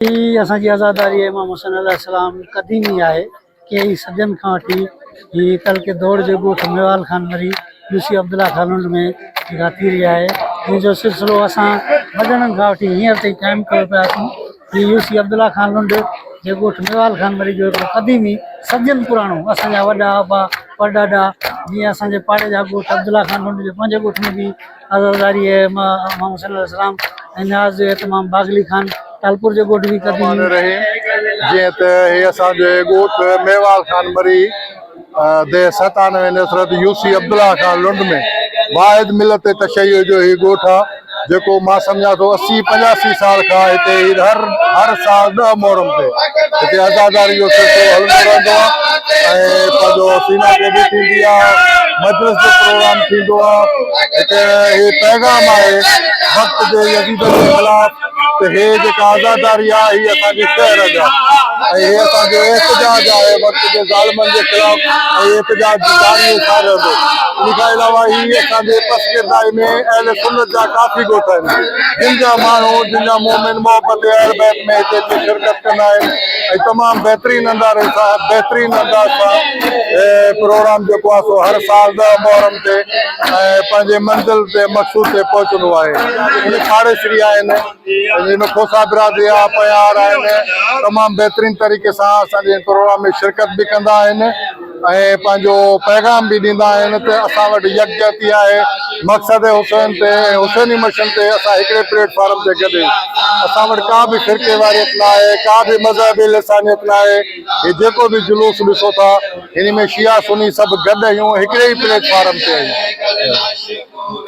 هي اسان جي عزاداري امام حسين عليه السلام قديمي آهي. ڪيئي صدين کان وٺي هي تعلقي دوڙ جي ڳوٺ ميوال خان مري يوسي عبدالله خان لنڊ ۾ جيڪا ٿي رهي آهي جنهن جو سلسلو اسان وڏڙن کان وٺي هينئر تائين قائم ڪيو پيا اچون. هي يوسي عبدالله خان لنڊ جي ڳوٺ ميوال خان مري جو هڪڙو قديمي صدين پراڻو اسان جا وڏا ابا پڙڏاڏا جيئن اسان جي پاڙي جا ڳوٺ عبدالله خان لنڊ جي پنهنجي ڳوٺ ۾ به عزاداري امام حسين عليه السلام ۽ نياز جو اهتمام باغلي خان ٽالپور جو ڳوٺ به قديمي. رحيم جيئن ته هي اسان جي ڳوٺ ميوال خان مري ديهه ستانوي نصرت يو سي عبدالله خان لنڊ ۾ واحد ملت تشيع جو هي ڳوٺ آ جيڪو مان سمجهان ٿو 80 85 سال کان هتي هي هر هر سال 10 محرم تي هتي عزاداري جو سلسلو هلندو رهندو آ ۽ پنهنجو سينا ڪوبي ٿيندي آ مجلس جو پروگرام ٿيندو آ هتي هي پيغام آهي وقت جي يزيدن جي خلاف ته هي جيڪا عزاداري آ هي اسان جي شهر جا ۽ هي اسان جو احتجاج آهي وقت جي ظالمن جي خلاف ۽ هي احتجاج جاري ۽ ساري رهندو ان کان علاوه هي اسان جي پسگردائي ۾ اهل سنت جا ڪافي ڳوٺ آهن جن جا ماڻهو جن جا مومن محبت اهل بيت ۾ هتي اچي شرڪت ڪندا آهن ۽ تمام بهترين انداز سان بهترين انداز سان پروگرام جيڪو آهي سو هر سال 10 محرم تي ۽ پنهنجي منزل تي مقصود تي پهچندو آهي. ان پاڙيسري آهن جن ۾ کوسا برادري آ پيار آهن تمام بهترين طريقي سان اسان جي پروگرام ۾ شرڪت به ڪندا آهن ۽ پنهنجو پيغام به ڏيندا آهن ته اسان وٽ يڪجهتي آهي مقصد حسين تي ۽ حسيني مشن تي اسان هڪڙي پليٽ فارم تي گڏ آهيون اسان وٽ ڪا به فرقي واريت نه آهي ڪا به مذهبي لسانيت نه آهي هي جيڪو به جلوس ڏسو ٿا هن ۾ شيعا سني سڀ گڏ آهيون هڪڙي ئي پليٽ فارم تي آهيون.